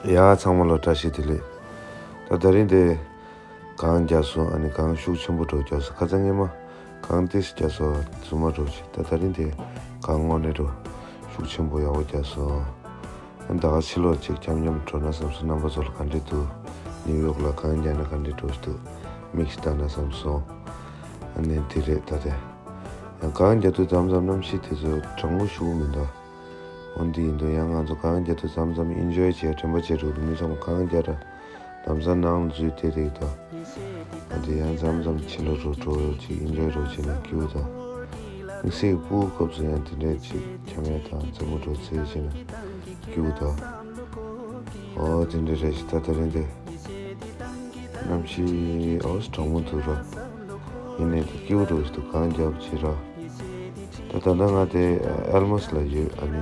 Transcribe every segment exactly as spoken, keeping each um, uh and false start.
ཡ་ཚང་མ་ལ་བཀྲ་ཤིས་བདེ་ལེགས། ད་དེ་རིང་དེ་གངས་རྒྱག་སོང་། ཨ་ནི་གངས་ཤུགས་ཆེན་པོ་འགྲོ་རྒྱག་སོང་། ཁ་སང་ཉི་མ་གངས་ཏོག་ཙམ་རྒྱག་སོང་། རྫུན་མ་འགྲོ་ཅིག་ད་དེ་རིང་དེ་གངས་དངོས་གནས་འགྲོ་ཤུགས་ཆེན་པོ་ཡག་པོ་རྒྱག་སོང་། ཨ་ནི་ད་ག་ཕྱི་ལོགས་ཅིག་འཁྱམ་འཁྱམ་འགྲོ་ན་བསམ་སོང་། རྣམ་པ་ཚོ་ལ་ག་འདྲས་འདུག་ནིའུ་ཡོག་ལ་གངས་རྒྱག་ན་ག་འདྲས་འགྲོ་འདུག་མིག་ཅིག་ལྟ་ན་བསམ་སོང་། ཨ་ནི་དེ་རེད། ད་དེ་ཡང་གངས་རྒྱག་དུས་མཚམས་མཚམས་གནམ་གཤིས་དེ་ཚོ་གྲང་མོ་ཞེ་པོ་མི་འདུག་འོ་འདི་ཡིན་དུས་ཡང་ང་ཚོ་གངས་རྒྱག་དུས་མཚམས་མཚམས་ཨིན་ཇོའི་བྱེད་དྲན་པ་བྱེད་འགྲོ་གི་མི་ཚང་མ་གངས་རྒྱག་ར་ལམ་སང་ནང་འཛུལ་བསྡད་རེད་དོ། འོ་འདི་ཡང་མཚམས་མཚམས་ཕྱི་ལོགས་འགྲོ་འགྲོ་ཅིག་ཨིན་ཇོའི་འགྲོ་བྱེད་ན་སྐྱིད་པོ་དང་། དམིགས་བསལ་གྱི་སྤུ་གུ་སྐབས་སུ་ཡང་དེ་འདྲས་ཅིག་འཁྱམ་ཡས་དང་རྩེད་མོ་འགྲོ་རྩེད་བྱེད་ན་སྐྱིད་པོ་དང་། འོ་དེ་འདྲས་རེད་ཤག་ད་དེ་རིང་དེ་གནམ་གཤིས་ཨོ་ཙི་གྲང་མོ་འདུག་ར། ཡིན་ནའི་དེ་སྐྱིད་པོ་འདུག་ཤག་ད་གངས་རྒྱག་བྱེད་ར། ད་ད་ལྟ་ང་དེ་ཨལ་མོ་སི་ལ་ཡོད། ཨ་ནི་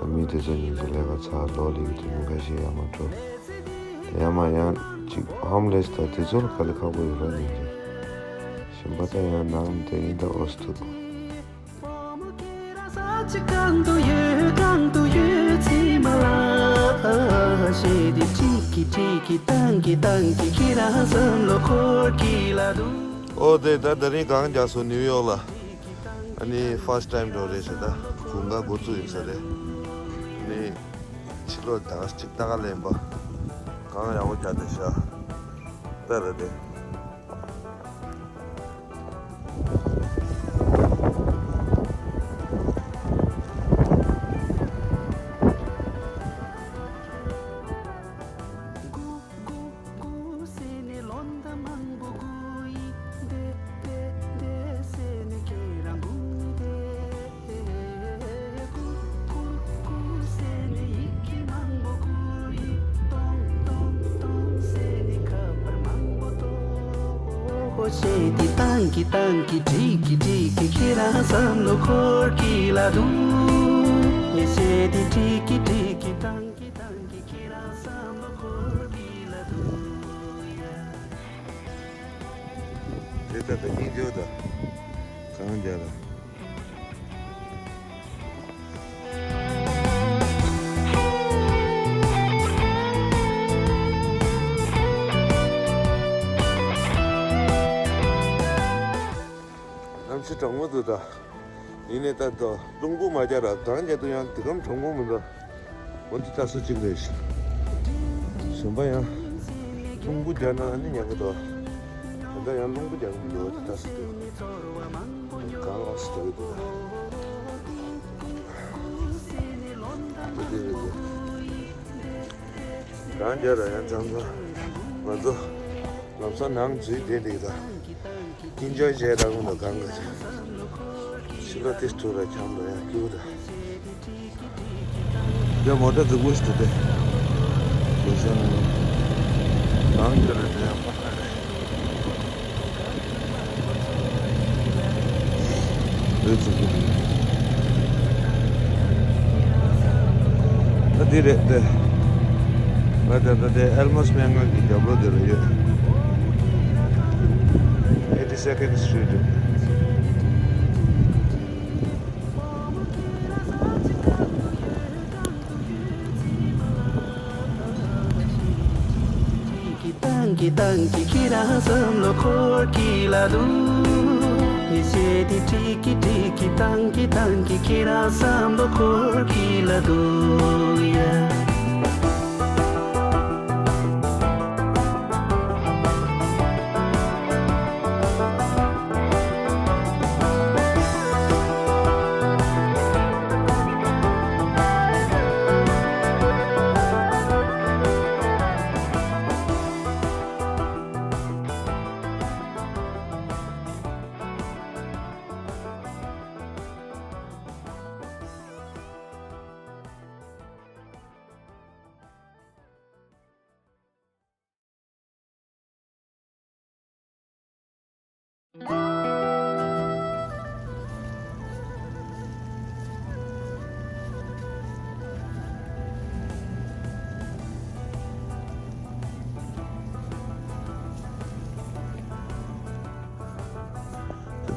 ད་མི་དེ་ཚོ་ཉིན་གཅིག་ལས་ཀ་ཚར་ལོག་སླེབས་ཀྱི་དུས་ཉིན་ཁ་ཤས་ཡར་མར་འགྲོ། དེ་ཡར་མར་ཡང་ཅིག་ཧོམ་ལེ་སི་དང་དེ་ཚོ་ལ་དཀའ་ལས་ཁག་པོ་ཡོད་ར། ཉིན་གཅིག་གཞན་པ་ད་ཡང་ནང་དེ་ཡིན་ད་ཨོ་ཙི་ཐུག་ཨོ་དེ་ད་དེ་རིང་གངས་རྒྱག་སོང་ནིའུ་ཡོག་ལ། ཨ་ནི་ཕར་སི་ཊི་ཊའིམ་འགྲོ་རེད་ཟེར། ད་དགུན་ཁ་འགོ་བཙུགས་ཡིན་ས་རེད། ཨ་ནི་ཕྱི་ལོགས་ཟླ་བ་གཅིག་ལྟ་ག་ལེན་པ། གངས་ཡག་པོ་རྒྱག་བསྡད་ཤག་ད་ར་དེ། དེ་ལྟ་བུའི་སྙིང་རྗེ་དང་གངས་རྒྱག་ལ། གནམ་གཤིས་གྲང་མོ་འདུག་ད། ཡིན་ནའི་ད་ལྟ་རླུང་བུ་མ་རྒྱག་ར་གངས་རྒྱག་དུས་ཡང་དེ་གམ་གྲང་མོ་མི་འདུག་འོ་འདི་ལྟ་སུ་གཅིག་རེད། གཞན་པ་ཡང་རླུང་བུ་རྒྱག་ན་ཨ་ནི་ཉན་གི་འདུག་ད་ལྟ་ཡང་རླུང་བུ་རྒྱག་གི་མི་འདུག་འོ་འདི་ལྟ་སུ་འདུག་གངས་ཨོ་ཙི་འགྲོ་གི་འདུག་འདི་རེད་འདུག་གངས་རྒྱག་ར་ཡང་མཚམས་མཚམས་ང་ཚོ་ལམ་སང་ནང་འཛུལ་བསྡད་འདུག་ད། ཨིན་ཇོའི་བྱས་ར་ཁོང་ལ་གང་ག་ཕྱི་ལོགས་དེ་ཐུག་ར་འཁྱམ་ར་ཡང་སྐྱིད་པོ་རེད། ཡ་མོ་ཊ་རྫིག་པོ་ཞིག་འདུག་སྟེ། དེ་བཞིན་གང་གི་རེད་དེ་ཡང་པ་ཁ་རེད། འོད་ཚུགས་ཀྱི་འདུག་ད་འདི་རེད་དེ། ང་ད་ལྟ་དེ་ཨལ་མོ་སི་སྨན་ཁང་གི་རྒྱབ་ལོགས་དེ་ལ་ཡོད། ཨེ་ཊི་སེ་ཀེན་ཌི་སི་ཊི་རིཊ་རེད།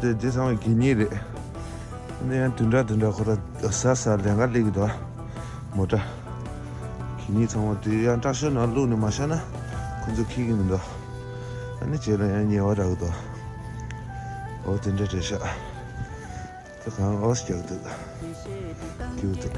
དེ་དེ་ཚང་མ་གད་སྙིགས་རེད། འདི་ཡང་བདུན་ཕྲག་བདུན་ཕྲག་ཁོ་ར་ཟ་ཟ་ལན་ཁ་སླེབས་ཀྱི་འདུག་མོ་ཊ། གཉིས་ཚང་མ་དེ་ཡང་སྐྲ་ཤད་ནང་བླུགས་ནས་མ་བཞག་ན་ཁོ་ཚོ་འཁྱེར་གྱི་མི་འདུག་ཨ་ནི་རྗེས་ལ་ཡང་ཉེས་པ་རག་གི་འདུག་འོ་དེ་འདྲ་རེད་ཤག་ད་གང་ཨོ་སི་རྒྱག་འདུག་རྒྱུག་འདུག་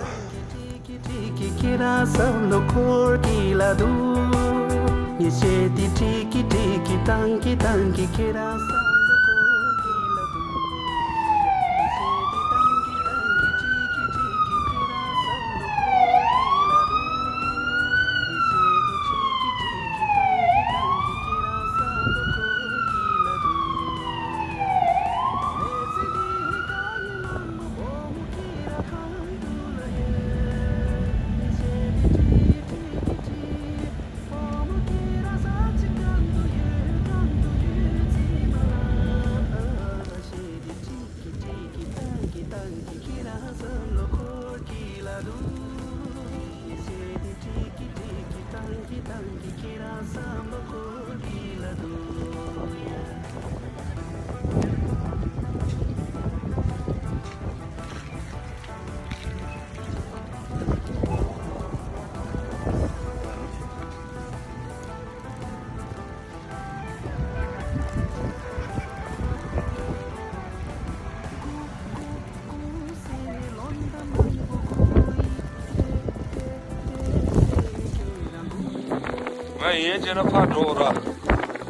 ང་ཡན་ཆད་ན་ཕར་འགྲོ་ར།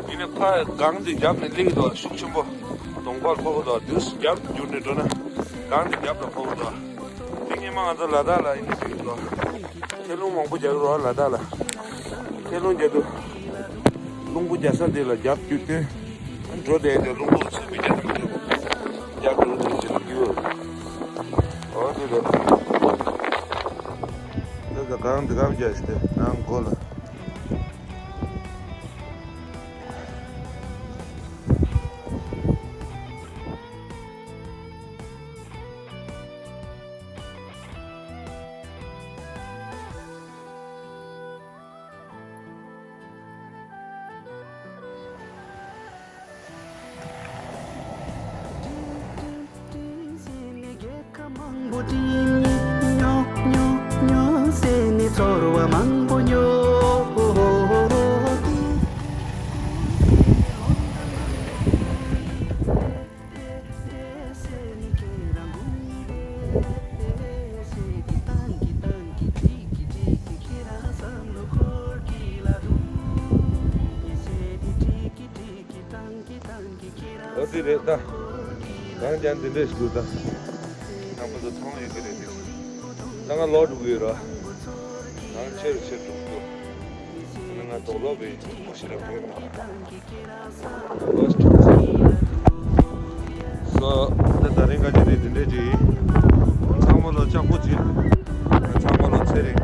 ཡིན་ནའི་ཕར་སྒང་འདི་རྒྱབ་ནས་སླེབས་འདུག་ཤུགས་ཆེན་པོ། གདོང་པར་ཕོག་འདུག་འདི་རྒྱབ་བསྒྱུར་ནས་འགྲོ་ན། སྒང་འདི་རྒྱབ་ལ་ཕོག་འདུག་འདི་སྔོན་མ་ང་ཚོ་ལ་དྭགས་ལ་ཡིན་ནའི་ཕེབས་འདུག་ཐལ་རླུང་མང་པོ་རྒྱག་གི་རེད་ལ་དྭགས་ལ། ཐལ་རླུང་རྒྱག་དུས། རླུང་བུ་རྒྱག་ས་འདི་ལ་རྒྱབ་བསྒྱུར་དུས། འགྲོ་བསྡད་དེ་རླུང་བུ་ཚུར་མི་རྒྱག་གི་འདུག་རྒྱབ་བསྒྱུར་དུས་འདི་ལ་རྒྱུག་འོ་དེ་རེད། འདི་ལ་གང་འདི་གང་རྒྱག་ཞིག་དེ་ནང་སྒོ་ལ། འོ་དེ་རེད་ད། གང་ཀྱང་འདི་འདྲས་ཞིག་འདུག་ད། རྣམ་པ་ཚོ་མཐོང་ཡོད་ཀྱི་རེད་དེ། ད་ང་ལོག་འགྲོ་གི་ཡོད་ར། ང་ཆེ་རུ་ཆེ་རུ་འགྲོ་གི་འདུག་ང་དོག་ལོག་པའི་ཐུག་པ་ཞིག་ལ་ཕེབས་ན། སོ། ད་ད་རིང་ག་ཅི་རེད་དེ་འདྲས་ཅིག་ཚང་མ་ལོ་ལྕགས་པོ་ཅིག་ཚང་མ་ལོ་ཚེ་རིང་།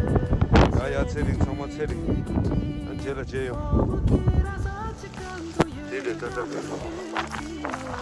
ཡ་ཡ་ཚེ་རིང་ཚང་མ་ཚེ་རིང་། རྗེས་ལ་མཇལ་ཡོང་། དེ་རེད་ད་ད།